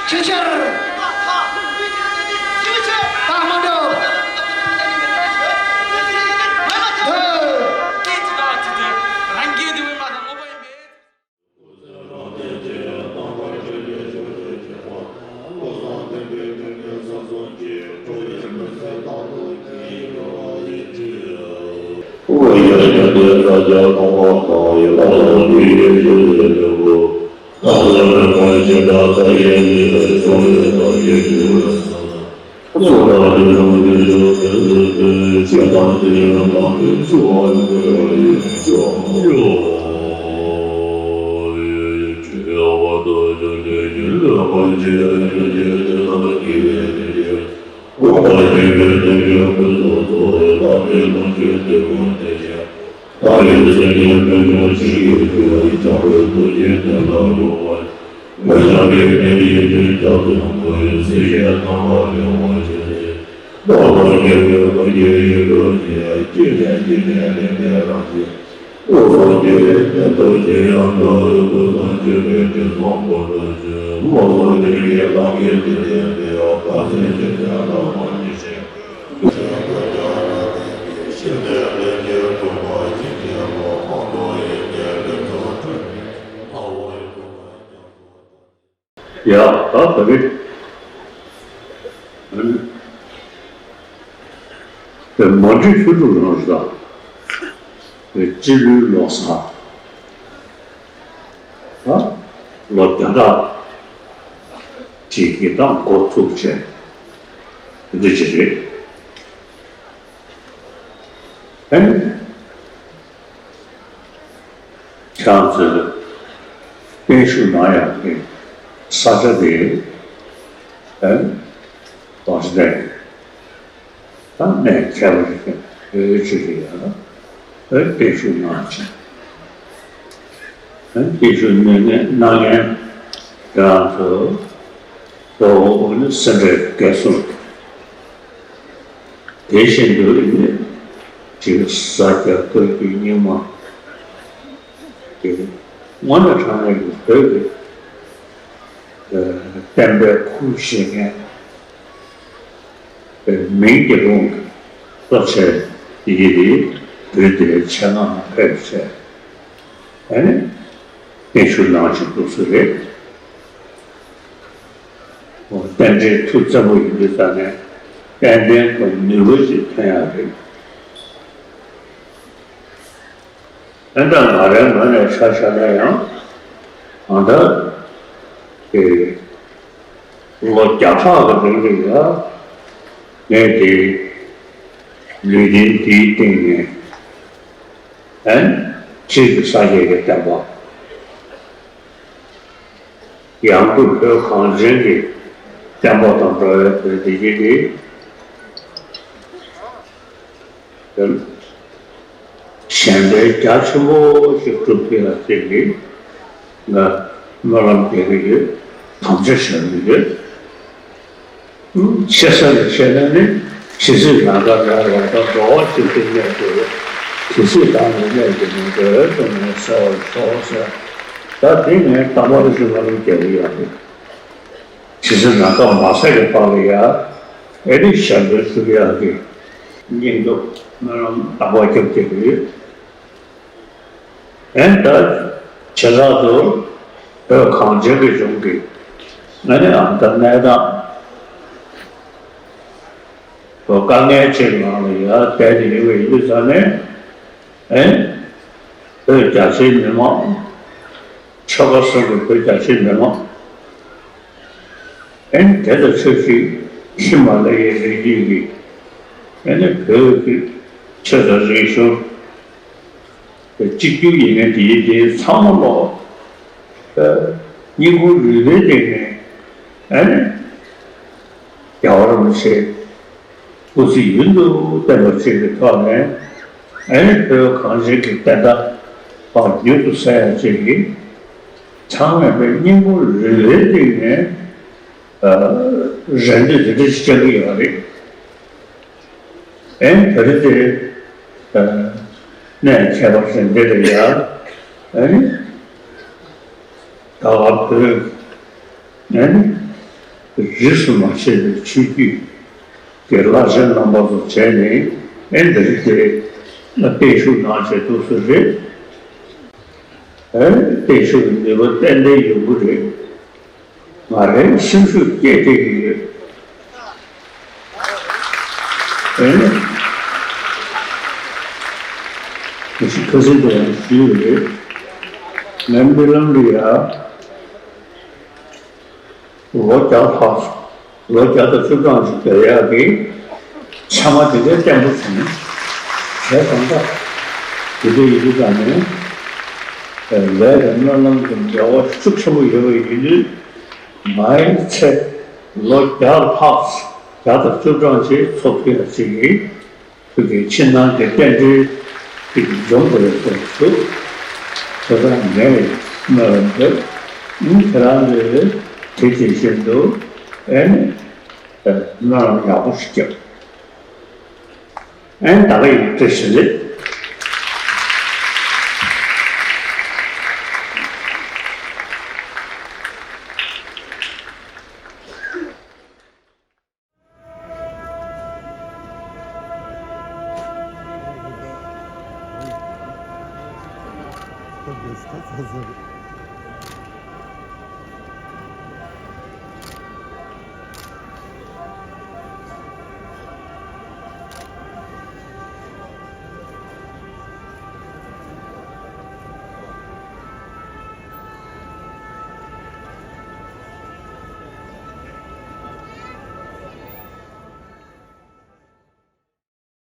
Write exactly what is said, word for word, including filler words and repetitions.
ཆེ་ཆེར། ད་མ་འགྲོ། ཧེ། ཡ། ད་ད་རེས། དེ་མ་འགྲིག་ཆོས་དྲུག་རང་རེད་ད། དེ་སྤྱི་ལོའི་ལོ་གསར། ད་ལོ་བརྒྱ་ཕྲག་གཅིག་གི་ད་འགོ་ཚུགས་བྱས། འདི་ཅི་རེད། ཨ་ནི། ཁྱེད་རང་ཚོས་བརྟན་བཞུགས་གནང་ཡག་གི་ས་ཆ་དེ་ཨ་ནི་རྡོ་རྗེ་གདན་གྱི་ད་གནས་མཁས་པ་རེད། བོད་ཆོས་ཀྱི་ཡ་ཨ་བརྟན་བཞུགས་གནང་ཅིང་ཨ་ནི་བརྟན་བཞུགས་གནང་མཁན་ཁྱེད་རང་ཚོ་གཙོ་བོ་ཨ་ནི་སེ་འབྲས་དགེ་གསུམ། དེ་བཞིན་དུ་ནི་ཅིག་ས་སྐྱ་བཀའ་བརྒྱུད་རྙིང་མ། དེ་དངོས་གནས་དྲང་གནས་ཀྱི་བོད་ཀྱི་བསྟན་པའི་ཁུངས་ཤེས་མཁན་མིང་རྒྱལ་ཁོངས་ཀྱི་གཙོ་ཆེ་ཡི་རིགས་བོད་དེའི་ཆེད་མངགས་ཕེབས་བྱས། ཨ་ནི་བརྟན་བཞུགས་གནང་བཞིན་འདུག་ས་རེད། རྟེན་འབྲེལ་ཐུགས་བཙན་པོ་ཡིན་དུས་ཙང་ནས་ཏན་ཏན་ཁོ་ནུས་པ་ཅིག་ཐོན་ཡག་རེད། ཨ་ད་ང་རའི་ངོས་ནས་ཆ་བཞག་ན་ཡང་ཨ་ད་དེ་ལོ་བརྒྱ་ཕྲག་གི་རིང་ལ་ཡང་ངས་དེ་ལུས་རྟེན་འདིའི་སྟེང་ནས་ཨ་ནི་སྤྱིར་གྱི་ས་སྐྱའི་བསྟན་པ། ཡང་སྒོས་བོད་གངས་ཅན་གྱི་བསྟན་པ་དང་འགྲོ་བའི་བོད་བདེ་སྐྱིད་དེ་གཞན་ཕན་རྒྱ་ཆེན་པོ་ཞིག་སྒྲུབ་ཐུབ་ཡག་ཅིག་གི་ང་སྨོན་ལམ་རྒྱག་གི་ཡོད། དམ་བཅའ་བཞག་གི་ཡོད། ཆེ་ས་ནས་བཤད་ན་ནི་ཇི་སྲིད་ནམ་མཁའ་ལ་ལོག་ལྟ་འགྲོ་བ་གཅིག་པུ་གནས་དགོས། ཇི་སྲིད་བདག་ནི་གནས་ཀྱི་མི་འགྲོ་དུ་མེད་ཟེར་བར་ཤོག་ཟེར། ད་དེ་ངས་དང་པོ་རེ་ཞིག་སྨོན་ལམ་རྒྱག་གི་ཡོད་རེད། ཇི་སྲིད་ནམ་མཁའ་མ་ཟད་ཀྱི་བར་ལ་ཡ་ཨེ་ནི་ཞབས་འདྲེན་ཞུ་ཡག་གི་སྙིང་སྟོབས་སྨོན་ལམ་དང་པོ་རྒྱབ་ཀྱི་ཡོད། ཨེ་ད་བྱེ་བྲག་ཏུ་བོད་གངས་ཅན་གྱི་ལྗོངས་ཀྱི་ཨ་ནི་ཨ་ད་གནས་སྟངས་དཀའ་ངལ་ཅིག་ནང་ལ་ཡ་བསྡད་དེ་ཡོད་པ་ཡིན་དུས་ཙང་ནས་ཨེ་བོད་རྒྱ་ཆེའི་མི་མང་ཆོལ་ཁ་གསུམ་གྱི་བོད་རྒྱ་ཆེའི་མི་མང་ཨེ་དེ་དང་ཆབས་ཅིག་ཧི་མ་ལ་ཡའི་རི་རྒྱུད་ཀྱི་ཨེ་ནི་བོད་ཀྱི་ཆོས་དང་རིག་གཞུང་གཅིག་གྱུར་ཡིན་མཁན་དེའི་དེ་ཚང་མ་ལོ་སྙིང་ཁུང་རུས་པའི་སྟེང་ནས་ཨ་ནི་རྒྱལ་བ་རིན་པོ་ཆེ་སྐུ་ཚེ་ཡུན་དུ་བརྟན་པ་བྱེད་པའི་ཐོག་ནས་ཨ་ནི་བོད་གངས་ཅན་གྱི་བསྟན་པ་མར་མྱུར་དུ་གསལ་ཡག་ཅིག་གི་ཚང་མས་པའི་སྙིང་ཁུང་རུས་པའི་སྟེང་ནས་རེ་འདུན་དེ་འདྲ་ཞིག་བཅང་གི་ཡོད་རེད། ཨེ་ནི་བོད་རིགས་དེ་གནས་མཁས་པ་རེད་འདི་རེད་ཡ། ཨེ་ནི་ད་བར་བོད་ཨེ་ནི་ རིས་སུ་མ་ཆད་པའི་ཆོས་བརྒྱུད་ཀྱི་བླ་ཆེན་རྣམ་པ་ཚོ་བྱས་ནས། ཨེ་འདི་རིགས་དེ་ལ་བརྟན་བཞུགས་གནང་བྱས་འདུག་སེ་རེད། ཨེ་བརྟན་བཞུགས་ཀྱི་ནུས་པ་ཏན་ཏན་ཡོང་གི་རེད། ང་རའི་སེམས་ཤུགས་སྐྱེད་བསྡད་ཀྱི་ཡོད། ཨེ་ནས་ངས་ཁ་སང་དེ་ཡང་ཞུས་ཡོད་རེད། ངའི་རྨི་ལམ་ལ་ཡ། ལོ་བརྒྱ་ལྷག་སོང་། ལོ་བརྒྱ་དང་བཅུ་གྲངས་ཤིག་སྡོད་ཡག་གི་ཚད་མ་དེ་འདྲའི་བརྟན་པོ་བྱུང་། བྱས་ཙང་ད་དེ་འདྲ་ཡིན་དུས་ཙང་ནས། ལས་དང་སྨོན་ལམ་གྱི་འབྲེལ་བ་ཤུགས་ཆེན་པོ་ཡོད་པ་ཡིན་དུས། མའི་ཚེ་ལོ་བརྒྱ་ལྷག་བརྒྱ་དང་བཅུ་གྲངས་ཅིག་འཚོ་ཐུབ་ཡག་ཅིག་གི་ཁྱོད་ཀྱི་ཕྱི་ནང་གི་རྟེན་འབྲེལ་དེ་འཇོམས་དགོས་པའི་སྐོར་ཞུ། དེ་ལྟར་ངས་སྨོན་ལམ་འདེབས། ཁྱེད་རང་ཚོས་དེ་དེ་བཞིན་དུ་ཨེ་ནས་སྨོན་ལམ་ཡག་པོ་ཞིག་རྒྱབ། ཨེ་ད་ག་ཡིན། བཀྲ་ཤིས་བདེ་ལེགས།